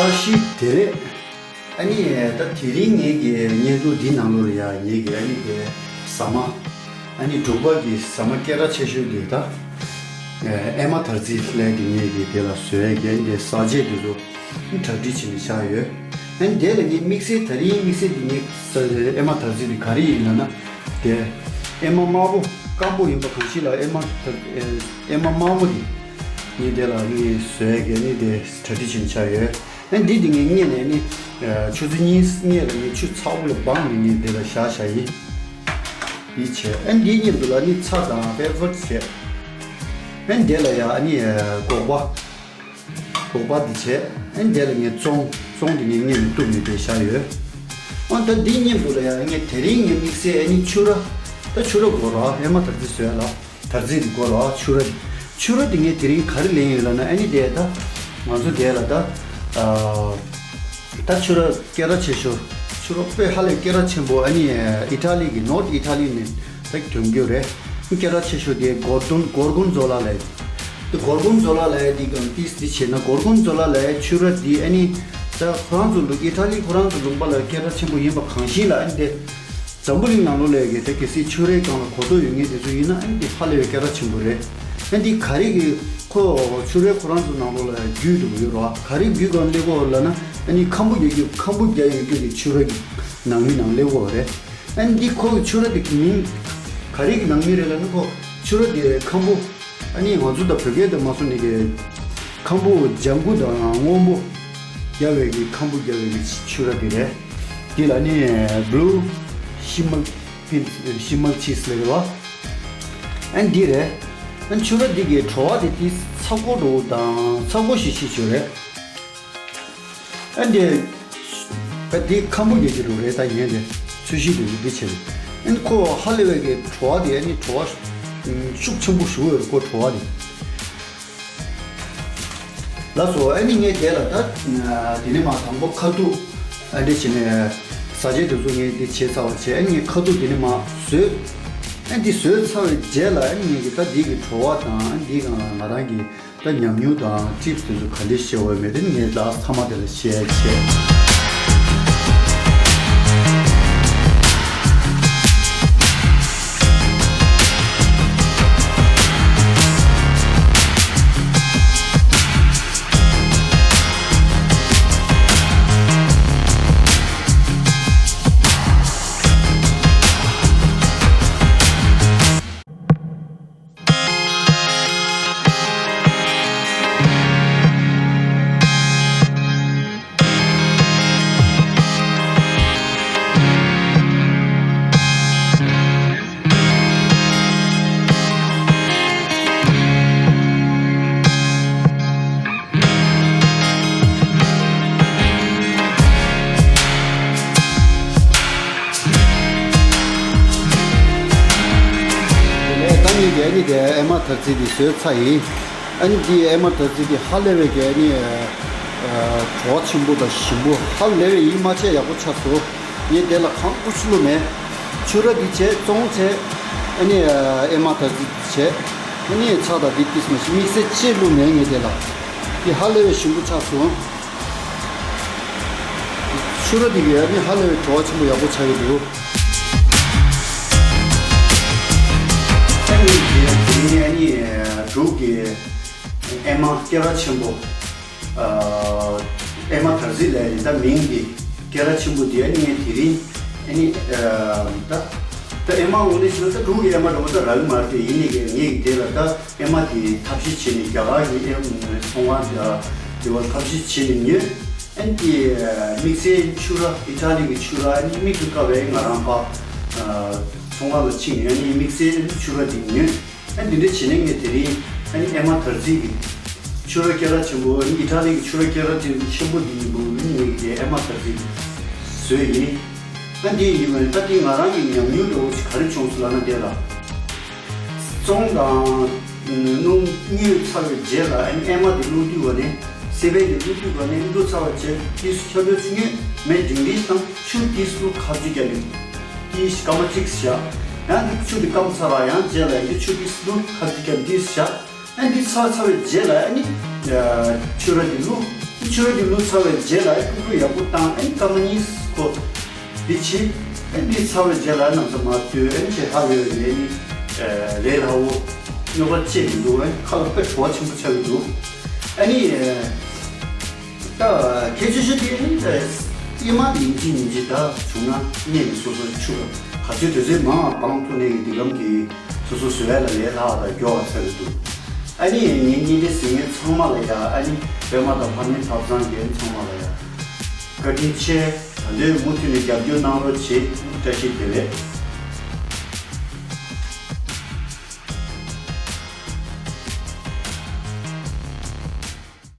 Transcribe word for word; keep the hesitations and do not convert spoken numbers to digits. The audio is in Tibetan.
བཀྲ་ཤིས་བདེ་ལེགས། ཨ་ནི་ད་དེ་རིང་ངེད་ཀྱི་བརྙན་ཐུང་འདི་ནང་ལོགས་ལ་ཡ་ངེད་ཀྱི་ཨ་ནི་དེ་ཟ་མ། ཨ་ནི་འབྲུག་པ་གི་ཟ་མ་སྐད་གྲགས་ཆེ་ཤོས་དེ་ད་ཨེ་མ་དར་རྩི་ལས་ཀྱི་ངེད་ཀྱི་དེ་ལ་བཟོས་ཡ་གི་ཨ་ནི་དེ་ཟ་ཆས་དེ་ཚོ་གྲ་སྒྲིག་བྱས་ནས་བཞག་ཡོད། ཨ་ནི་དེ་ལ་ངས་དམིགས་བསལ་ད་རིང་དམིགས་བསལ་དེ་ངས་ཨེ་མ་དར་རྩི་དེ་ག་རེ་ཡིན་ལབ་ན། དེ་ཨེ་མ་དམར་པོ་སྐམ་པོ་ཡིན་པ་གང་ཞིག་ལ་ཨེ་མ་དར་ཨེ་མ་དམར་པོ་དེ་ངས་དེ་ལ་ངས་བཟོས་ཡ་གི་ཨ་ནི་དེ་གྲ་སྒྲིག་བྱས་ནས་བཞག་ཡོད། ཨ་འདི་འདི་ངས་རྙེད་ནས་ནི། ཆུ་ཚོད་གཉིས་སྔོན་ལ་ངས་ཆུ་ཚ་པོ་ལ་སྦངས་ནས་ངས་འདི་ལ་བཞག་བཞག་ཡིན། འདི་བྱས། ཨ་འདིའི་མཉམ་དུ་ལ་ནི་ཚྭ་དང་པེ་པར་བྱས། ཨ་འདི་ལ་ཡ་ཨ་ནི་སྒོག་པ། སྒོག་པ་འདི་བྱས། ཨ་འདི་ལ་ངས་བཙོང་བཙོང་འདི་ངས་རྙེད་ནས་གཏུབ་ནས་འདི་བཞག་ཡོད། ཨ་ད་འདིའི་མཉམ་དུ་ལ་ཡ་ངས་དེ་རིང་ངས་དམིགས་བསལ་ཨ་ནི་ཕྱུ་ར། ད་ཕྱུ་ར་དགོས་ར་ཨེ་མ་དར་རྩི་བཟོས་ལ། དར་རྩི་འདི་དགོས་ར་ཕྱུ་ར། ཕྱུ་ར་འདི་ངས་དེ་རིང་ག་རེ་ལེན་ཡོད་ལབ་ན་ཨ་ནི་དེ་ད། ང་ཚོ་དེ་ལ་ད། ཨ། ད་ཕྱུ་ར་སྐད་གྲགས་ཆེ་ཤོས། ཕྱུ་ར་དཔེ་ཧ་ལས་སྐད་གྲགས་ཆེན་པོ་ཨ་ནི་ཨི་ཊ་ལི་གི་ནོར་ཨི་ཊ་ལི་ནས་ད་གྱོན་རྒྱུ་རེད། སྐད་གྲགས་ཆེ་ཤོས་དེ་གོར་དོན་གོར་གོན་ཛོ་ལ་ལབ་ཡ། དེ་གོར་གོན་ཛོ་ལ་ལབ་ཡ་དེ་གམ་ཏིས་དེ་བྱས་ན་གོར་གོན་ཛོ་ལ་ལབ་ཡ་ཕྱུ་ར་དེ་ཨ་ནི། ད་ཁོ་རང་ཚོ་ལུགས་ཨི་ཊ་ལི་ཁོ་རང་ཚོ་ལུང་པ་ལ་སྐད་གྲགས་ཆེན་པོ་ཡིན་པ་གང་ཞིག་ལ་ཨ་ནི་དེ། འཛམ་བུ་གླིང་ནང་ལོགས་ལ་གི་ད་གལ་སྲིད་ཕྱུ་རའི་སྒང་ལ་གོ་རྟོགས་ཡོད་མཁན་དེ་ཚོ་ཡིན་ན་ཨ་ནི་འདི་ཧ་ལས་པའི་སྐད་གྲགས་ཆེན་པོ་རེད། ཨ་ནི་འདི་ག་རེ་གི་ཁོ་ཕྱུ་རའི་ཁོ་རང་ཚོ་ནང་ལོགས་ལ་རྒྱུད་དུ་ཡོད་རོ། ག་རེ་རྒྱུད་སྒང་སླེབས་ཡོད་ལབ་ན་ཨ་ནི་ཁམ་བུ་རྒྱག་རྒྱུ་ཁམ་བུ་རྒྱག་ཡོད་རྒྱུ་གི་ཕྱུ་ར་གི་ནང་མི་ནང་སླེབས་ཡོད་རེད། ཨ་ནི་འདི་ཁོ་གི་ཕྱུ་ར་དེ་མིང་ག་རེ་གི་ནང་མི་རེད་ལབ་ན་ཁོ་ཕྱུ་ར་དེ་ཁམ་བུ། ཨ་ནི་ང་ཚོ་ད་བོད་སྐད་དུ་མ་སོང་ནི་གི་ཁམ་བུ་ལྗང་གུ་དང་སྔོན་པོ་རྒྱག་པའི་གི་ཁམ་བུ་རྒྱག་པའི་གི་ཕྱུ་ར་དེ་རེད། དེ་ལ་ནི་blue Shimal pin Shimal cheese ལབ་རེད་བ། ཨ་ནི་འདི་རེད། ཨ་ནི་ཕྱུ་ར་འདི་གི་བྲོ་བ་དེ་དེ་ཚ་ཁོ་འགྲོ་དང་ཚ་ཁོ་ཞིག་ཞིག་ཞུ་རེད། ཨ་འདི། ཨ་འདི་ཁམ་བུ་རྒྱག་གི་རུ་རེད་ད་ཡིན་རེད། ཚོས་གཞི་འདི་འདི་བྱེད་རེད། ཨ་ནི་ཁོ་ཧ་ལས་པའི་གི་བྲོ་བ་དེ་ཨ་ནི་བྲོ་བ་ཤུགས་ཆེན་པོ་ཞུ་འོས་རེད་ཁོ་བྲོ་བ་དེ། ལགས་སོ་ཨ་ནི་ངས་དེ་ལ་ད་དེ་ནས་མ་དང་པོ་ཁ་ཐུག་ཨ་འདི་བྱས་ནས་ཟ་ཆས་དེ་ཚོ་ངས་འདི་བྱས་ཚར་བ་བྱས་ཨ་ནི་ངས་ཁ་ཐུག་དེ་ནས་མ་བཟོས། ཨ་འདི་བཟོས་ཚར་བའི་རྗེས་ལ་ཨ་ནི་ངས་ཀྱི་ད་འདི་གི་བྲོ་བ་དང་ཨ་འདི་གང་ལ་ང་རང་གི་ད་ཉམས་མྱོང་དང་ཊིབ་སི་དེ་ཚོ་ག་འདྲས་བཤད་འོས་མེད་དེ་ངས་ལ་ཚང་མ་དེ་ལ་བཤད་བྱས། ད་ངས་ཀྱི་ཨ་ནི་དེ་ཨེ་མ་དར་ཚིལ་དེ་བཟོས་ཚར་ཡིན། ཨ་ནི་དེ་ཨེ་མ་དར་ཚིལ་དེ་ཧ་ལས་པའི་གི་ཨ་ནི་བྲོ་བ་ཆེན་པོ་དང་ཞིམ་པོ་ཧ་ལས་པའི་ཡིད་མ་ཆེས་ཡག་པོ་ཆགས་སོང་། ངས་དེ་ལ་གང་ཀུ་ཆུ་བླུགས་མེད། ཕྱུ་ར་དེ་བྱས་བཙོང་བྱས། ཨ་ནི་ཨེ་མ་དར་ཚིལ་དེ་བྱས། ཨ་ནི་ཚྭ་དང་དེ་ཏིས་མ་ཞིག་དམིགས་བསལ་ཅི་བླུགས་མེད་ངས་དེ་ལ། དེ་ཧ་ལས་པའི་ཞིམ་པོ་ཆགས་སོང་། ཕྱུ་ར་དེ་གི་ཨ་ནི་ཧ་ལས་པའི་བྲོ་བ་ཆེན་པོ་ཡག་པོ་ཆགས་ཀྱི་འདུག་ཨ་ནི་དེ་དེ་ནི་ཨ་ནི་འབྲུག་གི་ཨེ་མ་སྐད་གྲགས་ཆེན་པོ། ཨེ་མ་དར་ཚིལ་ལབ་ཡིན་ད་མིང་འདི་སྐད་གྲགས་ཆེན་པོ་འདི་ཨ་ནི་ངས་དེ་རིང་ཨ་ནི་ད་ད་ཨེ་མ་འོང་ནས་ཞུ་ན་ད་འབྲུག་གི་ཨེ་མ་འདྲ་བོ་ད་རག་གི་མ་རེད་དེ་ཡིན་ནི་གི་ངས་ཀྱི་དེ་ལ་ད་ཨེ་མ་དེ་ཐབས་ཤེས་བྱས་ནས་རྒྱ་གར་གྱི་ཨེ་མ་ཚོང་བ་འདི་ལ་དེ་བ་ཐབས་ཤེས་བྱས་ནས་ཉོས། ཨ་ནི་དེ་དམིགས་བསལ་ཕྱུ་ར་ཨི་ཊ་ལི་གི་ཕྱུ་ར་ཨ་ནི་མིག་ཏུ་དཀར་བའི་ང་རང་ཕ་ཚོང་ཁང་ལ་ཕྱིན་ནས་ཨ་ནི་དམིགས་བསལ་ཕྱུ་ར་དེ་ཉོས། ཨ་འདི་འདྲ་བྱས་ནས་ངས་དེ་རིང་ཨ་ནི་ཨེ་མ་དར་ཚིལ་གྱི་ཕྱུ་ར་སྐད་གྲགས་ཆེན་པོ་ཨ་ནི་ཨི་ཊ་ལི་གི་ཕྱུ་ར་སྐད་གྲགས་ཆེན་པོ་འདི་ཡིན་པོ་ཨ་ནི་ངས་ཀྱི་ཨེ་མ་དར་ཚིལ་བཟོས་ཡིན། ཨ་འདི་ཡིན་པ་ད་འདི་ང་རང་གི་ཉམས་མྱོང་འདྲ་བོ་ཞིག་ག་རེ་བྱུང་སོང་ལབ་ན་དེ་ལ། བཙོང་དང་སྣུམ་བསྙལ་ཚར་བའི་རྗེས་ལ་ཨ་ནི་ཨེ་མ་དེ་བླུགས་དུས་བ་ནས་སི་པན་དེ་བླུགས་དུས་བ་ནས་བླུགས་ཚར་བ་བྱས་ཏིས་ཁྱབ་བསྡུར་ཆུ་ངོས་མེ་འབྲིང་འབྲིང་དང་ཆུ་ཏིས་བླུགས་ཁ་ཚུད་རྒྱག་ལེ། ཏིས་སྐར་མ་གཅིག་བཞག་ཡང་འདི་ཆུ་དེ་སྐམ་ཚར་བ་ཡང་རྗེས་ལ་ཡང་འདི་ཆུ་ཏིས་བླུགས་ཁ་ཚུད་རྒྱག་ཏིས་བཞག་ཨ་འདི་ཚར་ཚར་བའི་རྗེས་ལ་ཨ་ནི་ཕྱུ་ར་འདི་བླུགས། ཕྱི་རོལ་གྱི་ལུག་ཚར་བའི་རྗེས་ལ་ཨེ་ཕྲུ་གུ་ཡག་པོ་བཏང་ཨེ་སྐར་མ་གཉིས་ཁོ་འདི་བྱེད། ཨེ་འདི་ཚར་བའི་རྗེས་ལ་ནམ་ཚ་མ་ལྟོས་ཨེ་ཆེ་ཧ་ཡོད་ལས་ནི་ལས་སླ་བོ་གནོད་པ་ཆེ་མི་འདུག་ཨེ་ཁ་ལ་དཔེ་བྲོ་བ་ཆེན་པོ་ཆགས་ཀྱི་འདུག་ཨ་ནི་ད་ཁྱད་ཆོས་ཤིག་དེ་ཨེ་མ་དེ་ཡིན་གཅིག་མིན་གཅིག་ད་བྱུང་ན་གནས་ནས་སོ་སོ་ཆུ་ག་ཚོད་དུས་ཚོད་མང་བ་སྤང་ཐུབ་ནས་ཀྱི་འདི་གམ་གྱི་སོ་སོ་བཟོ་ཡ་ལ་ལས་སླ་བ་དང་མགྱོགས་པ་ཆགས་ཀྱི་འདུག་ཨ་ནི་ངའི་བརྙན་འཕྲིན་གཟིགས་མཁན་ཚང་མ་ལ་ཡ། ཨ་ནི་པད་མ་དང་ཕ་མའི་ཐབ་ཚང་རྒན་ཚང་མ་ལ་ཡ་བཀའ་དྲིན་ཆེ། ད་འདོད་མུ་མཐུད་ནས་རྒྱབ་སྐྱོར་གནང་རོགས་བྱེད། བཀྲ་ཤིས་བདེ་ལེགས།